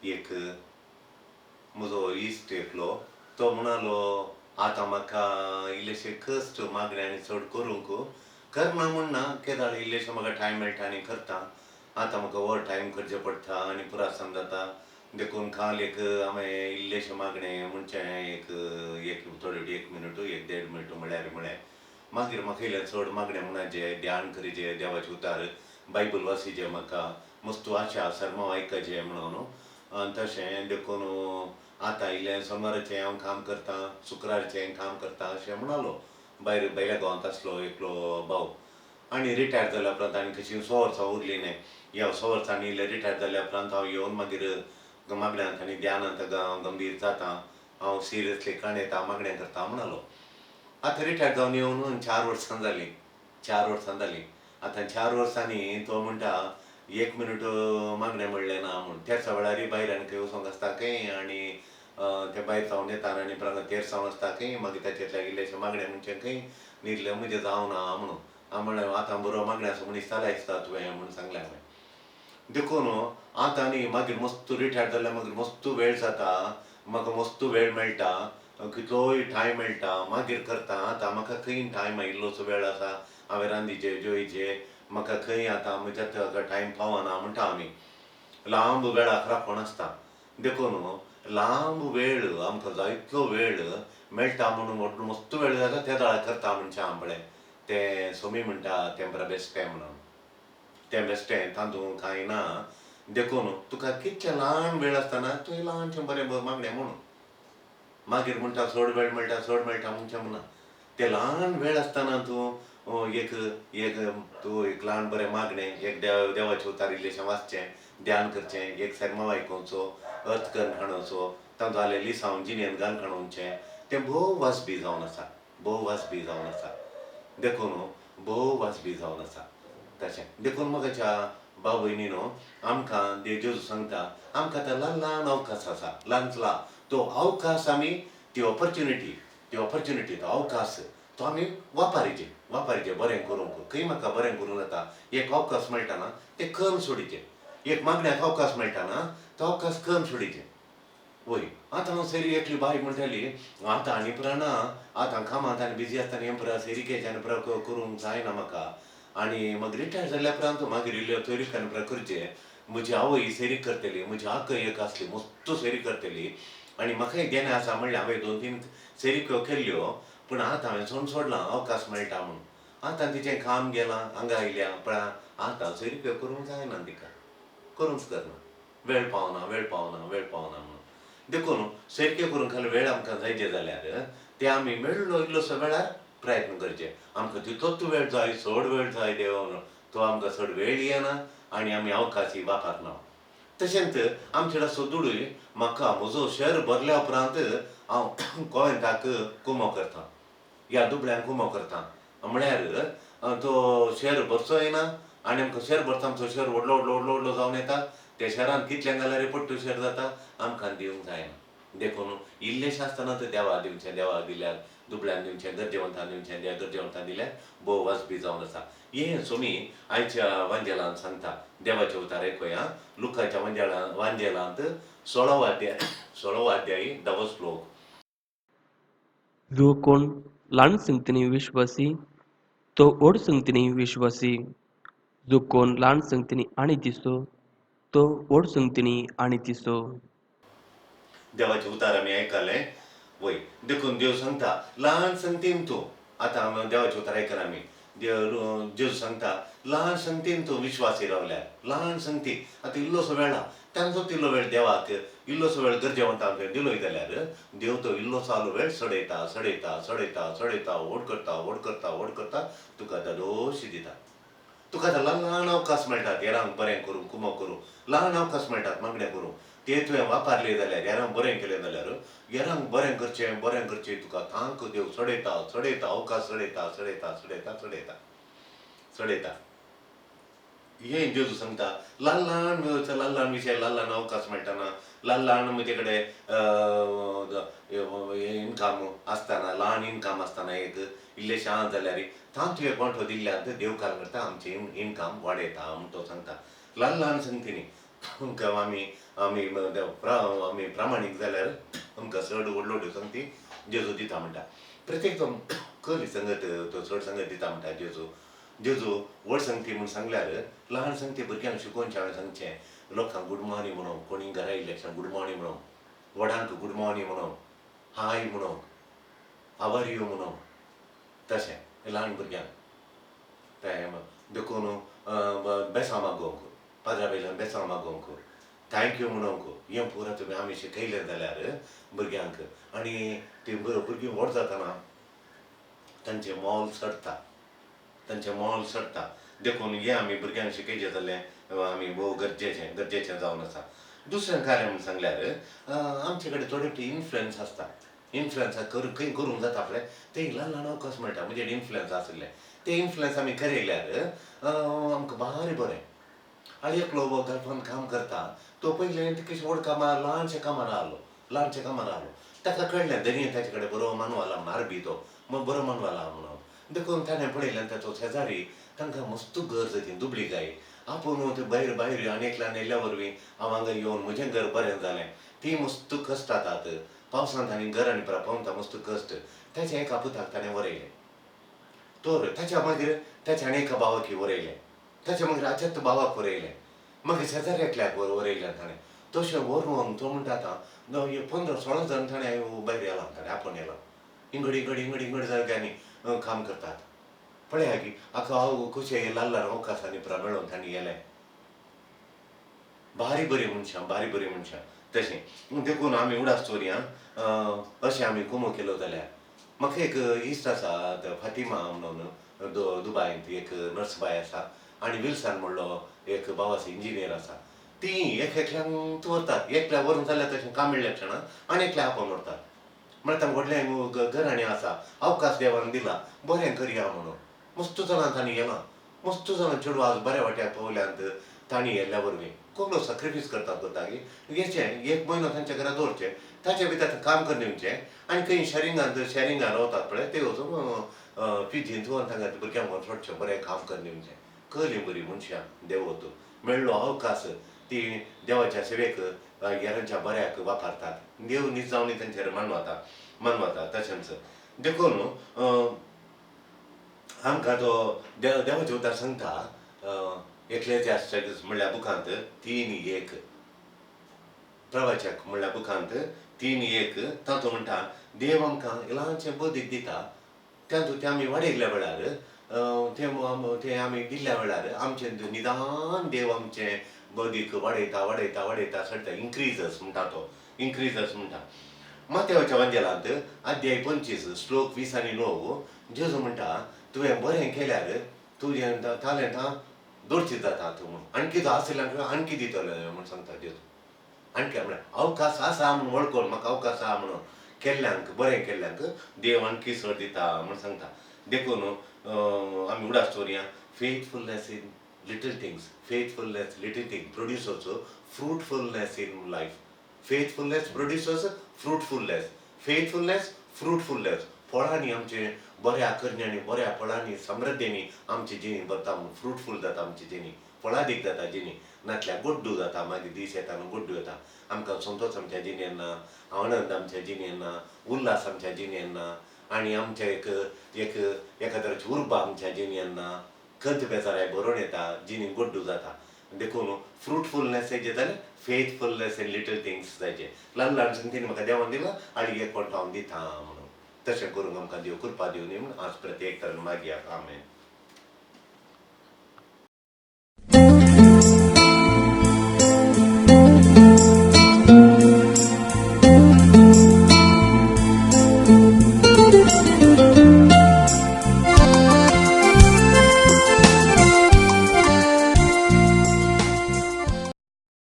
एक म्हजो इश्ट एकलो तो म्हणालो आतां म्हाका इल्लेशे कश्ट मागणें आनी चड करूंक करना म्हण ना, केदाळ इल्लेशें म्हाका टायम मेळटा आनी करता. आतां म्हाका ओवर टायम करचें पडटा आनी पुरासान जाता, देखून काल एक हांवें इल्लेशें मागणें म्हणचें एक एक थोडे एक मिनट एक देड मिनट म्हळ्यार म्हळें. मागीर म्हाका इल्लें चड मागणें म्हणाचें, ध्यान करीचें, देवाचें उतार बायबल वासीचें, म्हाका मस्त आशा सर्मांव आयकचें म्हणून. तशें देखून आतां इल्लें सोमाराचें हांव काम करतां, शुक्रारचें काम करतां अशें म्हणालो. भायर भायल्या गांवांत आसलो एकलो भाव आनी रिटायर जाल्या उपरांत आनी कशीं 100 वर्सां उरलीं न्हय. ह्या 100 वर्सांनी इल्लें रिटायर जाल्या उपरांत हांव येवन मागीर मागण्यांत आनी ध्यानांत गंभीर जाता, हांव सिरियसली काणयता, मागणें करता म्हणालो. आतां रिटायर जावन येवन 4 वर्सां जालीं, 4 वर्सां जालीं. आतां 4 वर्सांनी तो म्हणटा एक मिनट मागणें म्हणलें ना म्हूण. तेरसा वेळार भायर आनी खंय वचोंक आसता खंय आनी ते भायर सावन येता आनी उपरांत तेरसांव आसता खंय, मागीर ताचेंतल्यान इल्लेशें मागणें म्हणचें खंय न्हिदलें म्हजें जावना म्हणून. हांव म्हणलें आतां बरो मागण्याचो मनीस जाल्या दिसता तुवें म्हूण सांगलें हांवें. देखून आतां न्ही मागीर मस्त रिटायर जाल्यार मागीर मस्त वेळ जाता, म्हाका मस्त वेळ मेळटा, कितलोय टायम मेळटा, मागीर करता. आतां म्हाका खंय टायम इल्लोसो वेळ आसा, हांवें रांदीचे जेवयचे, म्हाका खंय आतां म्हज्या टायम पावना म्हणटा. आमी लांब वेळाक राखण आसता, देखून लांब वेळ आमकां जायतलो वेळ मेळटा म्हणून व्हडलो मस्त वेळ जाता त्या वेळार करता म्हणचें हांव पळय तें सोमी म्हणटा तें बरें बेश्टें म्हणून, तें बेश्टें तातूंत कांय ना. देखून तुका कितलें ल्हान वेळ आसतना तुवें ल्हानशें बरें मागणें म्हणून. मागीर म्हणटा चड वेळ मेळटा, चड मेळटा म्हणचें म्हणा. ते ल्हान वेळ आसतना तूं एक एक तूं एक ल्हान बरें मागणें, एक देवाचें उतार इल्लेशें वाचचें, ध्यान करचें, एक सेर्मांव आयकुचो, अर्थ करून खाणोवचो, तांचो आसलें लिसांव जिणेन घालून खाणोवचें, तें भोव वाजबी जावन आसा, भोव वाजबी जावन आसा. देखून भोव वाजबी जावन आसा तशें. देखून म्हाका भाव भयणी न्हू आमकां जेजू सांगता आमकां आतां ल्हान ल्हान अवकाश आसा, ल्हान तो अवकाश आमी ती ऑपॉर्च्युनिटी, ती ऑपॉर्च्युनिटी तो अवकाश तो आमी वापरीचे, वापरीचे बरें करूंक. खंय म्हाका बरें करूंक जाता एक अवकाश मेळटा ना तें करून सोडीचें, एक मागण्याक अवकाश मेळटा ना तो अवकाश करून सोडीचें. वय आतां हांव सरी एकली बाय म्हणटाली आतां आनी पुरा ना, आतां कामांत आनी बिजी आसतना हें पुरा सेरिकेचें आनी पुरा करूंक जायना म्हाका. आनी मागीर रिटायर जाल्या उपरांत मागीर इल्ल्यो तोरीक आनी पुरा करचें. म्हजी आवय सेरीक करतली, म्हजी आकय एक आसली मस्त सेरी करतली आनी म्हाकाय देणें आसा म्हणलें हांवें 2-3 सेरिक्यो केल्ल्यो, पूण आतां हांवें सोडून सोडलां अवकाश मेळटा म्हणून. आतां तिचें काम गेलां हांगा आयल्या, पण आतां सेरिक्यो करूंक जायना तिका, करूंक करना, वेळ पावना, वेळ पावना, वेळ पावना म्हणून. देखून सेरक्यो करूंक खाली वेळ आमकां जायचे जाल्यार ते आमी मेळ्ळो इल्लोसो वेळार प्रयत्न करचे. आमकां तितलोच वेळ जाय, चड वेळ जाय देवा म्हणून, तो आमकां चड वेळ येना आनी आमी अवकाशी वापरना. तशेंच आमचे आसो दुडूय म्हाका म्हजो शहर भरल्या उपरांत हांव गोंयताक कुमो करता, ह्या दुबळ्यांक कुमो करता. म्हळ्यार तो शहर भरचो येना आनी आमकां शहर भरता, आमचो शहर व्हडलो व्हडलो व्हडलो व्हडलो जावन येता. त्या शहरांत कितल्यांक घाल्यार पट्टू शहर जाता, आमकां दिवंक जायना. देखून इल्लेशें आसतना तें देवा दिवचें, देवा दिल्यार दुबळ्यान दिवचें, गरजेवंतान दिवचें, त्या गरजेवंतान दिल्यार भोव वाजबी जावन आसा. हें सोमी आयच्या वांजेलान सांगता. देवाचें उतार आयकुया, लुकाच्या वांजेलांत 16 अध्याय, 16 अध्याय 10वो श्लोक. जो कोण ल्हान संगतींनी विश्वासी तो व्हड संगतींनी विश्वासी, जो कोण ल्हान संगतींनी आनी दिसो तो व्हड संगतींनी आनी दिसो. देवाचें उतार आमी आयकलें वय. देखून देव सांगता ल्हान संगतीन तूं, आतां देवाचें उतार आयकला आमी, देव जेजू सांगता ल्हान संगतीन तूं विश्वासी रावल्यार, ल्हान संगती आतां इल्लोसो वेळ तांचो तिल्लो वेळ देवाक, इल्लोसो वेळ गरजेवंतांक दिलोय जाल्यार देव तो इल्लोसो आलो वेळ सडयता सडयता सडयता सडयता, व्हड करता व्हड करता व्हड करता, तुका दादोशी दिता. तुका आतां ल्हान ल्हान अवकाश मेळटात हेरांक बरें करूंक, कुमो करूंक, ल्हान अवकाश मेळटात मागणें करूंक, ते तुवें वापरले जाल्यार हेरांक बरें केलें जाल्यार हेरांक बरें करचें, बरें करचें, तुका तांक देव चडयता चडयता, अवकाश चडयता चडयता चडयता चडयता चडयता. हें जेजू सांगता ल्हान ल्हान ल्हान ल्हान विशय, ल्हान ल्हान अवकाश मेळटना, ल्हान ल्हान म्हजे कडेन इनकम आसतना, ल्हान इनकम आसतना एक इल्लेशें आहा जाल्यार तांतू एक वांटो दिल्ल्यान देव कारण करता आमचें इनकम वाडयता म्हूण तो सांगता. ल्हान ल्हान संगतींनी आमकां आमी आमी आमी प्रामाणीक जाल्यार आमकां चड व्हडलो व्हडल्यो संगती जेजू दिता म्हणटा. प्रत्येक तो कहली संगत तो चड संगत दिता म्हणटा जेजू. जेजू व्हड संगती म्हूण सांगल्यार ल्हान संगती भुरग्यांक शिकोवचें. हांवें सांगचें लोकांक गूड मॉर्निंग म्हणूंक, कोणी घरा येयले गूड मॉर्निंग म्हणूंक, व्हडांक गूड मॉर्निंग म्हणूंक, हाय म्हणूंक, हाव are you म्हणूंक, तशें ल्हान भुरग्यांक तें. देखून बेसांव मागोवंक, पाद्रा वयल्यान बेसांव मागोवंक, thank you म्हणूंक, हें पुरा तुमी आमी शिकयलें जाल्यार भुरग्यांक आनी ती भुरगीं व्हड जातना तांचें मोल चडटा, तांचें मोल चडटा. देखून हें आमी भुरग्यांक शिकयचें जालें आमी भोव गरजेचें गरजेचें जावन आसा. दुसरें कार्य म्हूण सांगल्यार आमचे कडेन थोडे इन्फ्लुयन्स आसता. इन्फ्लुयन्स खंय करूंक जाता पळय ते ल्हान ल्हान अवकाश मेळटा. म्हणजे इन्फ्लुयन्स आशिल्ले ते इन्फ्लुयन्स आमी करयल्यार आमकां भारी बरें. आनी एकलो गल्फान काम करता तो पयलें कशें व्हड कामार ल्हानशें कामार आहलो, ल्हानशें कामार आहलो. ताका कळ्ळें दर्ये ताचे कडेन बरो मानवाला म्हणून, आरबी तो बरो मानवाला म्हणून. देखून ताणें पळयलें ताचो शेजारी तांकां मस्त गरज ती दुबळी गाय. आपूण ते भायर भायर आनी एकल्यान येयल्या वरवीं हांव हांगा येवन म्हजें घर बरें जालें. ती मस्त कश्टातात पावसांत आनी घर आनी पेंवता मस्त कश्ट. ताच्या एका पुताक ताणें वरयलें तर ताच्या मागीर ताच्या आनी एका भावाक वरयलें, ताच्या मागीर आच्यात भावाक वरयलें, मागीर शेजारी एकल्याक वरयलें ताणें. तशें व्हरून तो म्हणटा आतां 15-16 जाण ताणें भायर येला, ताणें आपोवन येला. इंगड इंगड इंगड इंगड जाग्यांनी काम करतात. पळया की आतां हांव कशें ल्हान ल्हान अवकाशांनी मेळोवन तांणी गेलें. भारी बरीं मनशां, भारी बरीं मनशां तशें. देखून आमी उडास चोरया अशें आमी कुमो केलो जाल्यार म्हाका एक इश्ट आसा फातिमा म्हणून दुबायंत एक नर्स बाय आसा आनी विल्सन म्हणलो एक भाव आसा इंजिनियर आसा. ती एक एकल्यांक व्हरतात, एकल्या व्हरून जाल्यार तशें काम मेळ्ळें क्षणा आनी एकल्या आपोवन व्हरतात. म्हळ्यार तांकां व्हडलें घराणें आसा, अवकाश देवान दिला बरें करया म्हणून. मस्त जाणां तांणी गेलां, मस्त जाणां चेडवां आज बऱ्या वाट्याक पावल्यांत तांणी गेल्ल्या वरवीं. कसलो सॅक्रिफायस करतात करता की हेचें एक म्हयनो तांच्या घरा दवरचें, ताच्या भितर काम करून दिवचें आनी खंय शॅरिंगान शॅरिंगान रावतात पळय ते वचून पिजींत वचून तांकां भुरग्यांक व्हरून सोडचें, बरें काम करून दिवचें. कहली बरी मनशां देवत मेळ्ळो अवकाश ती देवाच्या सेवेक हेरांच्या बऱ्याक वापरतात. देव नीज जावन तांचेर मानवता मानवता. तशेंच देखून आमकां तो देवाचें उतर सांगता एक्लेसियास्टिकस म्हणल्या बुकांत 3:1, प्रवचक म्हणल्या बुकांत 3:1 तातूंत म्हणटा देव आमकां ल्हानशें बदीक दिता, तातूंत तें आमी वाडयल्ल्या वेळार तें आमी दिल्ल्या वेळार आमचें निदान देव आमचें बदीक वाडयता वाडयता वाडयता चडटा, इन्क्रिजस म्हणटा तो, इन्क्रिजस म्हणटा. मातेवाच्या वांजेलांत अध्याय 25 श्लोक 20 आनी 9 जेजू म्हणटा तुवें बरें केल्यार तुजें तालेंतां दोडची जाता तूं म्हणून, आणखी तो आशिल्ल्यान आणखी दितलो म्हूण सांगता जेजू. आणखी म्हळ्यार अवकाश आसा म्हणून वळखून म्हाका अवकाश आसा म्हणून केल्ल्यांक बरें केल्ल्यांक देव आणखी चड दिता म्हूण सांगता. देखून आमी उडास दवरया faithfulness in little things, faithfulness little thing produces fruitfulness in life. Faithfulness produces fruitfulness, faithfulness fruitfulness. फळांनी आमचे बऱ्या करण्यांनी बऱ्या फळांनी समृद्धीनी आमची जिणी भरता म्हूण फ्रुटफूल जाता आमची जिणी, फळादीक जाता जिणी. नातल्यार गोड्डू जाता, मागीर दीस येता न्हू गोड्डू येता. आमकां संतोष आमच्या जिणेन ना, आनंद आमच्या जिणेन ना, उल्हास आमच्या जिणेन ना आनी आमच्या एक एक एका तरेची उर्बा आमच्या जिणेन ना. खंत बेजाराय बरोवन येता, जिणी गोड्डू जाता. देखून फ्रुटफुलनेस जायचे जाल्यार फेथफुलनेस इन लिटल थिंग्स जायचे. ल्हान ल्हान संगतीन म्हाका देवान दिला आनी एक कोण हांव दिता म्हणून. तशें करूंक आमकां देव कृपा दिवनी म्हूण आज प्रत्येक तरेन मागया. आमेन.